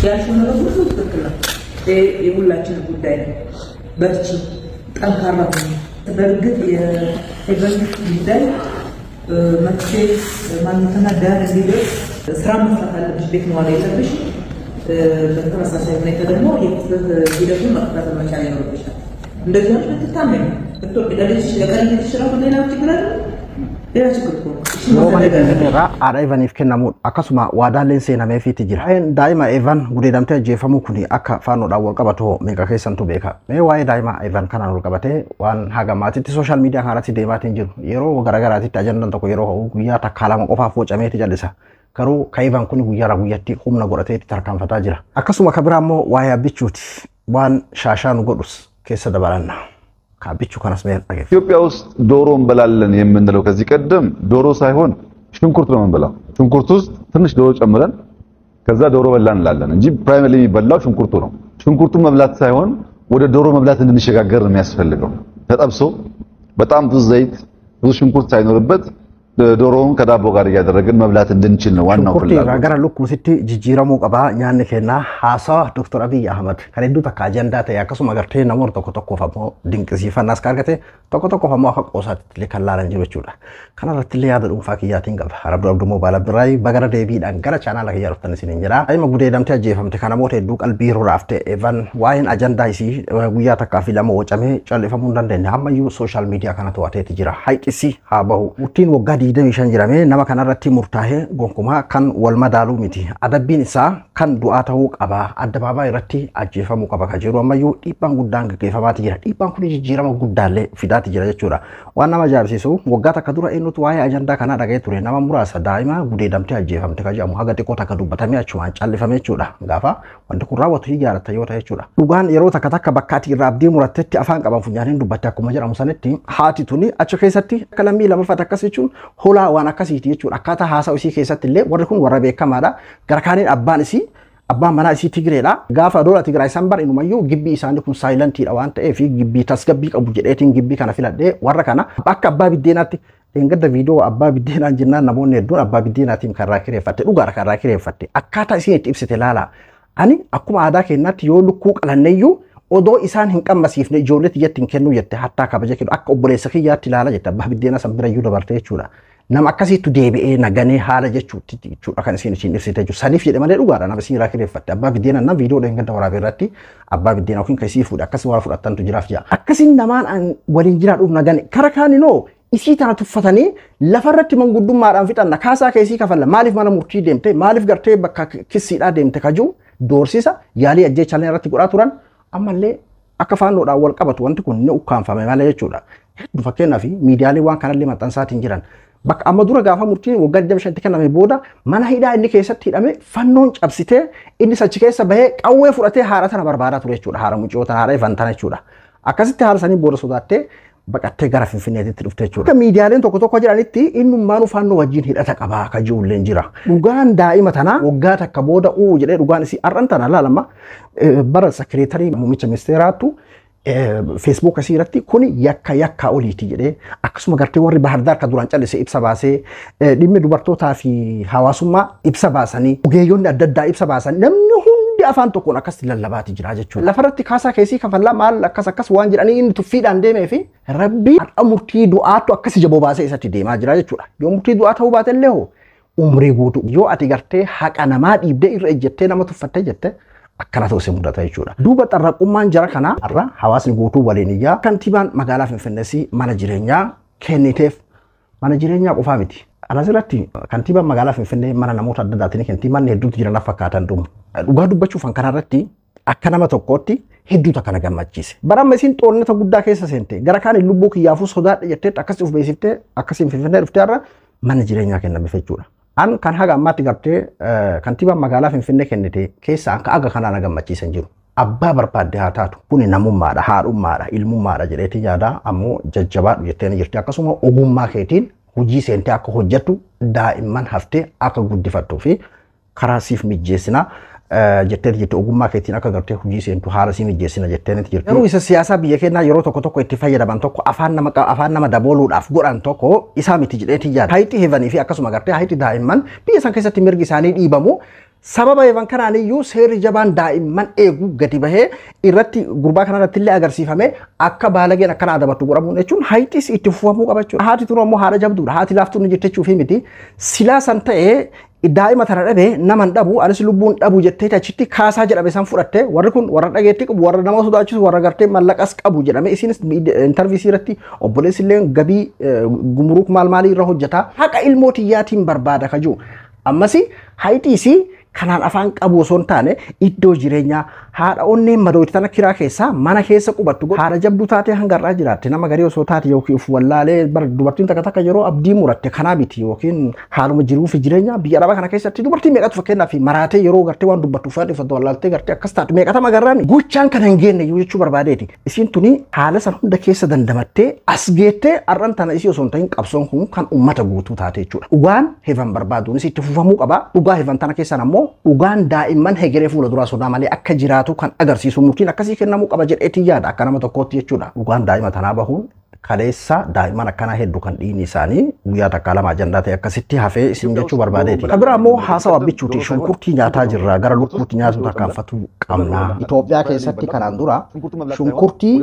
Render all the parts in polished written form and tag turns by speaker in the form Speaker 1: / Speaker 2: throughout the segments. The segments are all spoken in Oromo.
Speaker 1: ያልሽው ነገር ሁሉ ትክክል ነው። የሁላችን ጉዳይ ነው። በርቺ፣ ጠንካራ ሁኚ። በእርግጥ የሄቨን ጉዳይ መፍትሄ ማግኘትና ዳር እንዲደርስ ስራ መስራት አለብሽ። ቤት መዋል የለብሽ። በተመሳሳይ ሁኔታ ደግሞ የፍትህ ሂደቱን መከታተል መቻል ይኖርብሻል። እንደዚህ ሆነሽ ብትታመሚ ብትወርቂ ለልጅሽ ለቀሪ ልጅሽ ራሱ ሌላ ችግር አለ፣ ሌላ ችግር እኮ ነው። እሺ
Speaker 2: Yeroo mana
Speaker 1: መፈለግ አለብሽ።
Speaker 2: Finfinnee irraa haadha Evaniif kennamudha. Akkasuma waadaaleen seenameefiitti jira. Waa'een daa'ima Evan gudeedamtee ajjeefamuu kun akka faannoodhaan wal qabatu meeqa keessantu beeka. Mee waa'ee daa'ima Evan kanaan wal qabatee waan haga maatiitti social media kanarratti deemaatiin jiru. Yeroo garaagaraatitti ajandaan tokko yeroo ho'u guyyaa takkaa lama qofaaf bocameeti jal'isa. Garuu ka Evan kun guyyaarraa guyyatti humna godhateetti tarkaanfataa jira. Akkasuma ka biraa immoo waa'ee abbichuuti. Waan shaashaa nu godhus keessa dabalanna. Ka abbichuu kanas mee dhageeffa.
Speaker 3: ኢትዮጵያ ውስጥ ዶሮ እንበላለን የምንለው ከዚህ ቀደም ዶሮ ሳይሆን ሽንኩርት ነው የምንበላው። ሽንኩርት ውስጥ ትንሽ ዶሮ ጨምረን ከዛ ዶሮ በላን እንላለን እንጂ ፕራይመሪ የሚበላው ሽንኩርቱ ነው። ሽንኩርቱን መብላት ሳይሆን ወደ ዶሮ መብላት እንድንሸጋገር ነው የሚያስፈልገው። ተጠብሶ በጣም ብዙ ዘይት ብዙ ሽንኩርት ሳይኖርበት ዶሮውን ከዳቦ ጋር እያደረግን መብላት እንድንችል ነው ዋናው
Speaker 2: Shunkurtii irraa
Speaker 3: ፍላጎት።
Speaker 2: gara lukkuusitti jijjiiramuu qaba nyaanni kennaa haasawa Dr. Abiy Ahmad kan hedduu takka ajandaa ta'e akkasuma agartee namoota tokko tokkoof ammoo dinqisiifannaas kan argate tokko tokkoof ammoo akka qoosaatti illee kan laalan jiru jechuudha. Kana irratti illee yaada dhuunfaa kiyyaatiin qaba. Arabduu Abduu Moobaala Birraayi bagara deebiidhaan gara chaanaala kiyyaa dhuftan isiniin jedha. Daa'ima gudeedamtee ajjeefamte kan namoota hedduu qalbii ruraafte Evan waa'een ajandaa isii guyyaa takkaa fi lama wocamee callifamuu hin dandeenye ammayyuu social media kana to'ateeti jira. Hayxisi haa bahu. Murtiin waggaa 25 jedhamee nama kanarratti murtaa'ee gonkumaa kan wal madaaluu miti. Adabbiin isaa kan du'aa ta'uu qaba. Addabaabaa irratti ajjeefamuu qaba kan jedhu ammayyuu dhiibbaan guddaan gaggeeffamaati jira. Dhiibbaan kun jijjiirama guddaallee fidaati jira jechuudha. Waan nama ajaa'ibsiisu waggaa takka dura eenyutu waa'ee ajandaa kanaa dhaga'ee ture nama muraasa daa'ima gudeedamtee ajjeefamte kan jedhamu haga xiqqoo takka dubbatamee achumaan callifame jechuudha. Gaafa wanti kun raawwatu hin jaalatta yoo ta'e jechuudha. Dhugaan yeroo takka takka bakka ati irraa abdii murattetti afaan qaban funyaaniin dubbatte akkuma jedhamu sanitti haati tuni achi keessatti akka lammii lamaffata akkas jechuun holaa waan akkasiiti jechuudha. Akkaataa haasa'u isii keessatti illee warri kun warra beekamaadha. Gara kaaniin abbaan isii abbaan manaa isii Tigreedha. Gaafa dola Tigraay san bar inumayyuu gibbii isaanii kun silentiidha waan ta'eef gibbii tasgabbii qabu jedheetiin gibbii kana filadhee warra kana akka abbaa biddeenaatti dheengadda viidiyoo abbaa biddeenaan jennaan namoonni hedduun abbaa biddeenaatiin kan irraa kireeffatte dhugaadha kan irraa kireeffatte akkaataa isiin itti ibsite laala. Ani akkuma aadaa keenyaatti yoo lukkuu qalanneyyuu odoo isaan hin qammasiifne ijoollee tiyyatti hin kennu jette hattaa kabaja kennu akka obboleessa kiyyaatti ilaala jette abbaa biddeenaa san birayyuu dabarte jechuudha. Nama akkasiitu deebi'ee naganee haala jechuutti jechuudha kan isin isin ibsite jechuudha. Saniif jedhe malee dhugaadha nama isin irraa kireeffatte abbaa biddeenaa nam viidiyoo dheengadda waraabee irratti abbaa biddeenaa yookiin kan isii fuudhe akkasii warra fudhattantu jiraaf jira. Akkasiin namaan an waliin jiraadhuuf nagane kara kaaninoo isii tana tuffatanii lafarratti manguddummaadhaan fixanna kaasaa keessii kafalla maaliif mana murtii deemte maaliif gartee bakka kissiidhaa deemte kajuu doorsisa yaalii ajjeechaa irratti godhaa turan ammallee akka faannoodhaan wal qabatu wanti kun ni ukkaanfame malee jechuudha. Hedduu fakkeenyaaf miidiyaalee waan kanallee maxxansaatiin jiran. Bakka amma dura gaafa murtiin waggaa 25 kenname booda mana hidhaa inni keessatti hidhame fannoon cabsitee inni achi keessa bahee qawwee fudhatee haadha tana barbaadaa ture jechuudha. Haadha mucoo tana haadha Evan tana jechuudha. Akkasitti haadha sanii booda sodaattee baqattee gara Finfinneetitti dhufte jechuudha. Akka miidiyaaleen tokko tokko jedhanitti innummaanuu faannoo wajjin hidhata qabaa akka jiru jira. Dhugaan daa'ima tanaa waggaa takka booda uu jedhee dhugaan isii har'an tana laalama bara sekireetarii muummicha ministeeraattu Facebook asii irratti kuni yakka yakka oliiti jedhee akkasuma gartee warri Baahir ka duraan callise ibsa baasee dhimmi dubartootaa fi hawaasummaa ibsa baasanii ogeeyyonni adda addaa ibsa baasanii namni hundi afaan tokkoon akkasitti lallabaati jira jechuudha. Lafarratti kaasaa keessii kafallaa maal akkas akkas waan jedhanii inni tuffiidhaan deemee fi rabbii har'a murtii du'aatu akkasi jaboo baasee isatti deemaa jira jechuudha. Yoo murtii du'aa ta'uu baate illee hoo umrii guutuu yoo ati gartee haqa namaa dhiibdee irra ejjettee nama tuffattee jette akkana ta'u si mudata jechuudha. Duuba xarraqummaan jara kanaa har'a hawaasni guutuu waliin iyyaa kantiibaan magaalaa Finfinnees mana jireenyaa kenniteef mana jireenyaa qofaa miti. Asirratti kantiibaan magaalaa Finfinnee mana namoota adda addaatiin kenniti manni hedduutu jiran fakkaatan dhumu. Dhugaa dubbachuuf kan kanarratti akka nama tokkootti hedduutu akkana gammachiise. Bara amma isin xoonnata guddaa keessa seente gara kaan lubbuu kiyyaafuu sodaadha jettee akkasii of beeksiftee akkasiin Finfinnee dhuftee har'a mana jireenyaa kennameef jechuudha. An kan haga ammaatti gartee kantiibaan magaalaa Finfinnee kennite keessaa akka aga kanaa na gammachiisan jiru. Abbaa barbaadde haa taatu kuni namummaadha, haadhummaadha, ilmummaadha jedheetii yaada ammoo jajjabaadhu jettee ni jirti. Akkasuma ogummaa keetiin hojii seentee akka hojjettu daa'imman haftee akka guddifattuu fi karaa siif mijjeessina jettee jirti ogummaa keetiin akka gartee hojii seentu haala sii mijjeessina jettee ni jirti. Garuu isa siyaasaa biyya keenyaa yeroo tokko tokko itti fayyadaman tokko afaan nama afaan nama dabooluudhaaf godhan tokko isaa miti jedheetii yaada. Hayitii heevanii fi akkasuma gartee hayitii daa'imman biyya san keessatti mirgi isaanii dhiibamu Sababa Heevan kanaan iyyuu seerri jabaan daa'imman eeguu gadi bahee irratti gurbaa kanarratti illee agarsiifame akka baalageen akkana adabattu godhamuun jechuun hayxis itti fufamuu qaba jechuudha. Haati tun ammoo haadha jabduudha. Haati laaftuun jechuuf miti. Silaa san ta'ee daa'ima tana dhabe nama hin dhabu anis lubbuun dhabu jettee achitti kaasaa jedhame san fudhatte warri kun warra dhageetti qabu warra nama sodaachisu warra gartee mallaqas qabu jedhame isinis intarviisii irratti obboleessi illee gabii gumuruuk maal maalii irra hojjeta haqa ilmoo tiyyaatiin barbaada kajuu ammas hayxiisii kanaan afaan qabu osoo hin taane iddoo jireenyaa haadha onneen madooyti tana kiraa keessaa mana keessa qubattu haadha jabduu taatee hanga har'aa jiraatte nama garii osoo taate yookiin of wallaalee dubartiin takka takka yeroo abdii muratte kanaa miti yookiin haaluma jiruu fi jireenya biyya arabaa kana keessatti dubartii meeqatu fakkeenyaaf maraatee yeroo gartee waan dubbattu uffata uffata wallaaltee gartee akkas taatu meeqatama agarraami gochaan kana hin geenne iyyuu jechuu barbaadeeti isiin tuni haala san hunda keessa dandamattee as geettee har'an tana isii osoo hin ta'in qabsoon kun kan uummata guutuu taate jechuudha. Dhugaan Heevan barbaaduunis itti fufamuu qaba. Dhugaa Heevan tana keessan ammoo dhugaan daa'imman hegeree fuula duraa sodaa malee akka jiraatu kan agarsiisu murtiin akkasii kennamuu qaba jedheetii yaada akka nama tokkootti jechuudha. Dhugaan daa'ima tanaa bahuun kaleessa daa'imman akkanaa hedduu kan dhiigni isaanii guyyaa takkaa lama ajandaa ta'e akkasitti hafee isin jechuu barbaadeeti. Kan biraa immoo haasawa bichuuti shunkurtii nyaataa jirra gara lukkuutti nyaatu tarkaanfatuu qabna. Itoophiyaa keessatti kanaan dura shunkurtii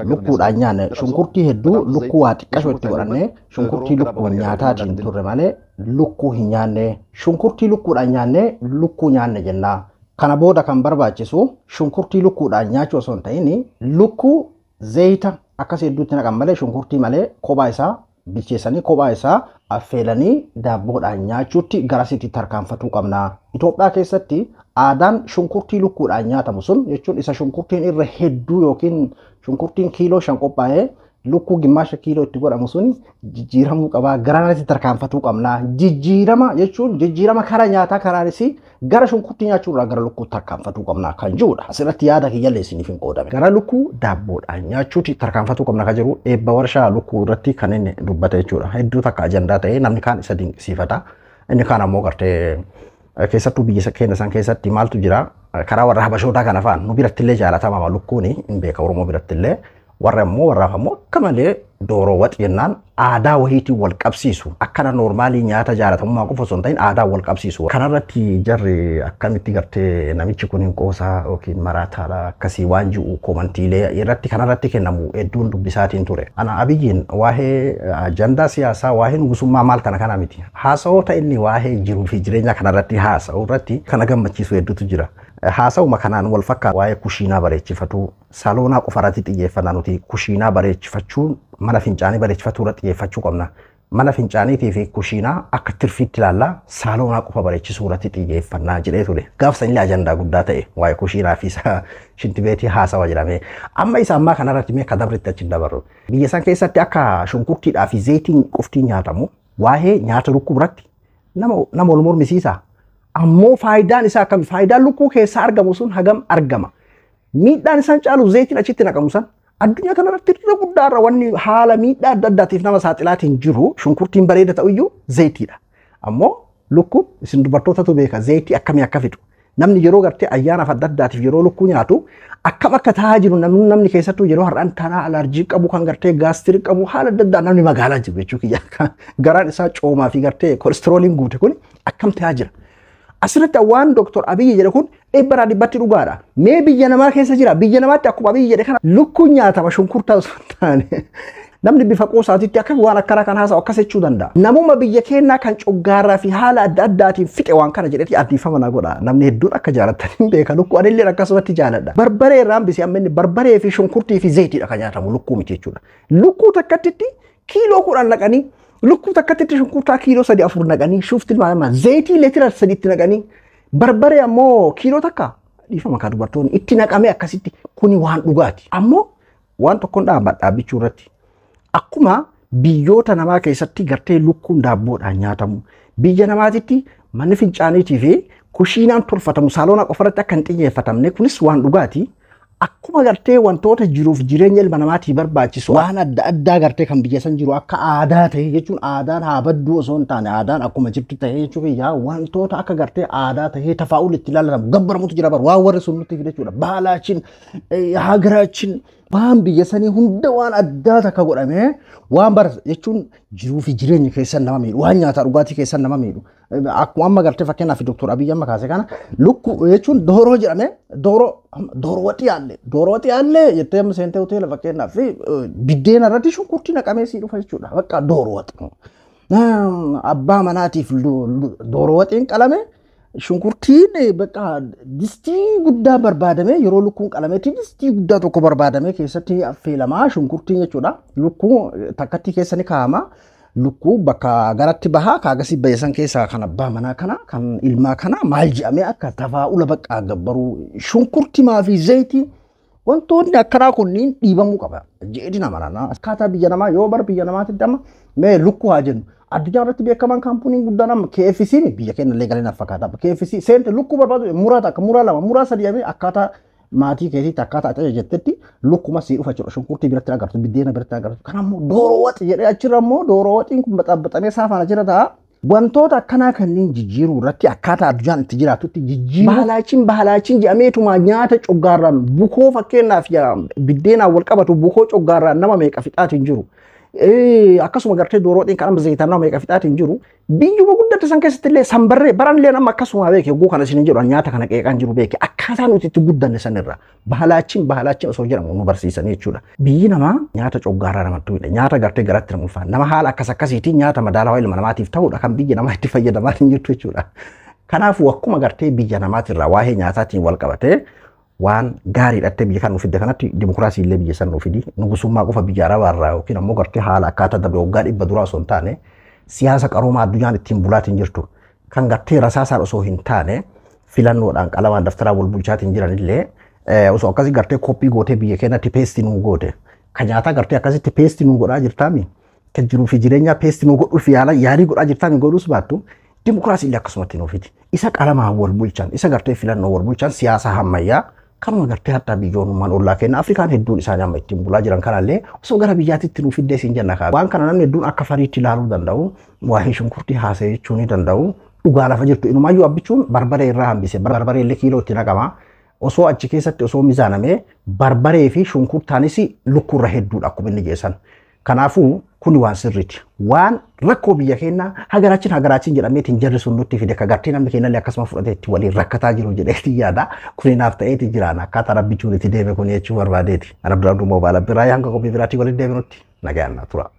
Speaker 2: lukkuudhaan nyaanne shunkurtii hedduu lukkuu waa xiqqashoo itti godhannee shunkurtii lukkuun nyaataatiin turre malee lukkuu hin nyaanne shunkurtii lukkuudhaan nyaanne lukkuu nyaanne jenna. Kana booda kan barbaachisu shunkurtii lukkuudhaan nyaachuu osoo hin ta'in lukkuu zayita akkas hedduutti naqan malee shunkurtii malee kophaa isaa bilcheessanii kophaa isaa affeelanii daabboodhaan nyaachuutti garasitti tarkaanfatuu qabna. Itoophiyaa keessatti aadaan shunkurtii lukkuudhaan nyaatamu sun jechuun isa shunkurtiin irra hedduu yookiin shunkurtiin kiiloo 5 qophaa'ee lukkuu gimmaasha kiiloo itti godhamu sun jijjiiramuu qaba. Garanatti tarkaanfatuu qabna. Jijjiirama jechuun jijjiirama karaa nyaataa karaanis gara shunkurtii nyaachuurraa gara lukkuu tarkaanfatuu qabna kan jirudha. Asirratti yaada kiyyallee isiniif hin qoodame. Gara lukkuu daabboodhaan nyaachuutti tarkaanfatuu qabna kan jiru eebba warshaa lukkuu irratti kan inni dubbate jechuudha. Hedduu takka ajandaa ta'ee namni kaan isa dinqisiifata. Inni kaan ammoo gartee keessattuu biyya keenya san keessatti maaltu jira karaa warra habashootaa kana fa'aan nu birattillee jaalatama lukkuun hin beeka Oromoo birattillee. Warra immoo warraaf ammoo akka malee dooroo waxi jennaan aadaa wahiitiin wal qabsiisu. Akkana noormaalii nyaata jaalatamummaa qofa osoo hin ta'in aadaa wal qabsiisu. Kanarratti jarri akkamitti gartee namichi kun hin qoosaa yookiin maraataadha akkasii waan ji'u koomantiilee irratti kanarratti kennamu hedduun dubbisaatiin ture. Ana Abiyyiin waa'ee ajandaa siyaasaa waa'ee nugusummaa maal kana kana miti. Haasa'oota inni waa'ee jiruu fi jireenya kanarratti haasa'u irratti kana gammachiisu hedduutu jira. Haasa'uma kanaan wal fakkaata waa'ee kushiinaa bareechifatu saloonaa qofa irratti xiyyeeffannaa nuti kushiinaa bareechifachuun mana fincaanii bareechifachuu irratti xiyyeeffachuu qabna. Mana fincaaniitii fi kushiinaa akka tirfiitti ilaallaa saloonaa qofa bareechisuu irratti xiyyeeffannaa jedhee ture. Gaafsa illee ajandaa guddaa ta'e waa'ee kushiinaa fi shintibeetii haasawa jedhamee. Amma isa ammaa kanarratti mee kadabritti achi dabarru. Biyya san keessatti akka shunkurtiidhaa fi zayitiin qofti nyaatamu waa'ee nyaata lukkuu biratti nama wal mormisiisa. Ammoo faayidaan isaa akkami? Faayidaan lukkuu keessaa argamu sun hagam argama? Miidhaan isaan caalu zayitiin achitti naqamu san addunyaa kanarratti irra guddaarra wanni haala miidhaa adda addaatiif nama saaxilaatiin jiru shunkurtiin bareeda ta'uyyuu zayitiidha. Ammoo lukkuun isin dubartootatu beeka zayitii akkamii akka fixu. Namni yeroo gartee ayyaanaaf adda addaatiif yeroo lukkuu nyaatu akkam akka taa'aa jiru namni keessattuu yeroo har'aan tanaa alarjii qabu kan gartee gaastirii qabu haala adda addaa namni magaalaa jiru jechuudha. Garaan isaa coomaa fi gartee kolestirooliin guute kun akkam taa'aa jira. Asirratti waan Dr. Abiyyi jedhe kun 100% dhugaadha. Mee biyya namaa keessa jira. Biyya namaatti akkuma Abiyyi jedhe kana lukkuun nyaatama shunkurtaa osoo hin taane. Namni bifa qoosaatitti akka waan akkanaa kan haasa'u akkas jechuu danda'a. Namuma biyya keenyaa kan coggaarraa fi haala adda addaatiin fixe waan kana jedheeti addiifama na godha. Namni hedduun akka jaalatan hin beeka. Lukkuu anillee akkasumatti jaaladha. Barbaree irraan bisi amma inni barbaree fi shunkurtii fi zayitiidha kan nyaatamu lukkuu miti jechuudha. Lukkuu takkattitti kiiloo 10 naqanii lukkuu takkattitti shunkurtaa kiiloo 3-4 naqanii shufti ilmaa zayitii leetira 3 naqanii barbaree ammoo kiiloo 1 dhiifama kan dubartoonni itti naqamee akkasitti kuni waan dhugaati. Ammoo waan tokkoon dhaabbachuu irratti akkuma biyyoota namaa keessatti gartee lukkuun daabboodhaan nyaatamu biyya namaatitti manni fincaaniitii fi kushiinaan tolfatamu saaloonaa qofarratti akka hin xiyyeeffatamne kunis waan dhugaati. Akkuma gartee wantoota jiruuf jireenya ilma namaatii barbaachisu waan adda addaa gartee kan biyya san jiru akka aadaa ta'e jechuun aadaan haa badduu osoo hin taane aadaan akkuma jirtu ta'e jechuun yaa wantoota akka gartee aadaa ta'e tafaa'ul itti ilaalatamu gabbaramutu jira bar waan warri sun nutti fide jechuudha. Baalaachin hagaraachin waan biyya sanii hunda waan addaa takka godhamee waan bara jechuun jiruu fi jireenya keessan nama miidhu waan nyaataa dhugaatii keessan nama miidhu. Akkuma amma gartee fakkeenyaaf Dr. Abiyyi amma kaase kana lukkuu jechuun dooroo jedhamee dooroo waxii yaalle dooroo waxii yaalle jettee amma seentee hoteela fakkeenyaaf biddeena irratti shunkurtii naqamee sii dhufa jechuudha. Bakka dooroo waxii. Abbaa manaatiif dooroo waxiin qalame shunkurtiin bakka distii guddaa barbaadame yeroo lukkuun qalametti distii guddaa tokko barbaadame keessatti affeelamaa shunkurtiin jechuudha. Lukkuu takkatti keessa ni kaa'ama. Lukkuu bakka garatti bahaa kaagasii bayesan keessaa kan abbaa manaa kana kan ilmaa kana maal jedhamee akka tafaa'ula bakka gabbaruu shunkurtimaa fi zayitii wantoonni akkanaa kunniin dhiibamuu qaba. Jedhi nama nana akkaataa biyya namaa yoo bar biyya namaatti dama mee lukkuu haa jennu. Addunyaa irratti beekamaan kaampuniin guddaan amma KFC biyya keenya illee galee naaf fakkaata. KFC seente lukkuu barbaadu muraa takka muraa lama muraa sadii jedhamee akkaataa maatii keetiitti akkaataa ati jettetti lukkuma sii dhufa jechuudha. Shunkurtii biratti agartu, biddeena biratti agartu. Kana immoo dooroo waxi jedhee achirra immoo dooroo waxiin kun baxaabaxamee saafaan achirra ta'a. Wantoota akkanaa kanneen jijjiiruu irratti akkaataa addunyaan itti jiraatutti jijjiiruu. Bahalaachiin bahalaachiin jedhameetuma nyaata coggaarraan bukoo fakkeenyaaf biddeenaan wal qabatu bukoo coggaarraan nama meeqa fixaatiin jiru. Akkasuma gartee dooroo waxiin kan amma zayitaan nama meeqa fixaatiin jiru. Biyyuma guddate san keessatti illee sanbarree baran illee nama akkasuma beeke hogguu kana isin jedhu nyaata kana qeeqaan jiru beeke akkaataa nuti itti guddanne sanirra bahalaachiin bahalaachiin osoo jedhamu nu barsiisan jechuudha. Biyyi namaa nyaata coggaarraa namatti hidha nyaata gartee garatti nama ulfaata nama haala akkas akkasiitiin nyaata madaalawaa ilma namaatiif ta'udha kan biyyi namaa itti fayyadamaa hin jirtu jechuudha. Kanaafuu akkuma gartee biyya namaatirraa waa'ee nyaataatiin wal qabatee waan gaariidhattee biyya kan nu fidde kanatti dimokiraasii illee biyya san nu fidi nugusummaa qofa biyya arabaarraa yookiin ammoo gartee haala akkaataa dabre waggaa 100 duraa osoo hin taane siyaasa qaroomaa addunyaan ittiin bulaatiin jirtu kan gartee rasaasaan osoo hin taane filannoodhaan qalamaan daftaraa wal bulchaatiin jiran illee osoo akkasii gartee koppii gootee biyya keenyatti peestii nuu goote kan nyaataa gartee akkasitti peestii nuu godhaa jirtaami kan jiruu fi jireenyaa peestii nuu godhuuf yaalii godhaa jirtaami godhuus baattu dimokiraasii illee akkasumatti nuu fidi isa qalamaan wal bulchan isa gartee filannoo wal bulchan siyaasa ammayyaa kanuma gartee hatta biyyoonummaan ollaa kenna Afrikaan hedduun isaanii amma ittiin bulaa jiran kanallee osoo gara biyyaatitti nuuf fiddee siin jenna kaa. Waan kana namni hedduun akka fariitti ilaaluu danda'u waa'ee shunkurtii haasa'e jechuu ni danda'u dhugaa lafa jirtu inumaayyuu abbichuun barbaree irraa hambise barbaree illee kiiloo itti naqama. Osoo achi keessatti osoo mizaanamee barbaree fi shunkurtaanis lukkuurra hedduudha akkuma inni geessan. Kanaafuu kuni waan sirriiti. Waan rakkoo biyya keenyaa hagaraachiin hagaraachiin jedhameetiin jarri sun nutti fide ka gartee namni keenyallee akkasuma fudhatee itti waliin rakkataa jiru jedheetti yaada. Kuni naaf ta'eeti jiraan akkaataa rabbichuun itti deeme kun jechuu barbaadeeti. Ana biraan dhummoo baala biraa hanga qophii biraatii waliin deebinutti nagaan naa tura.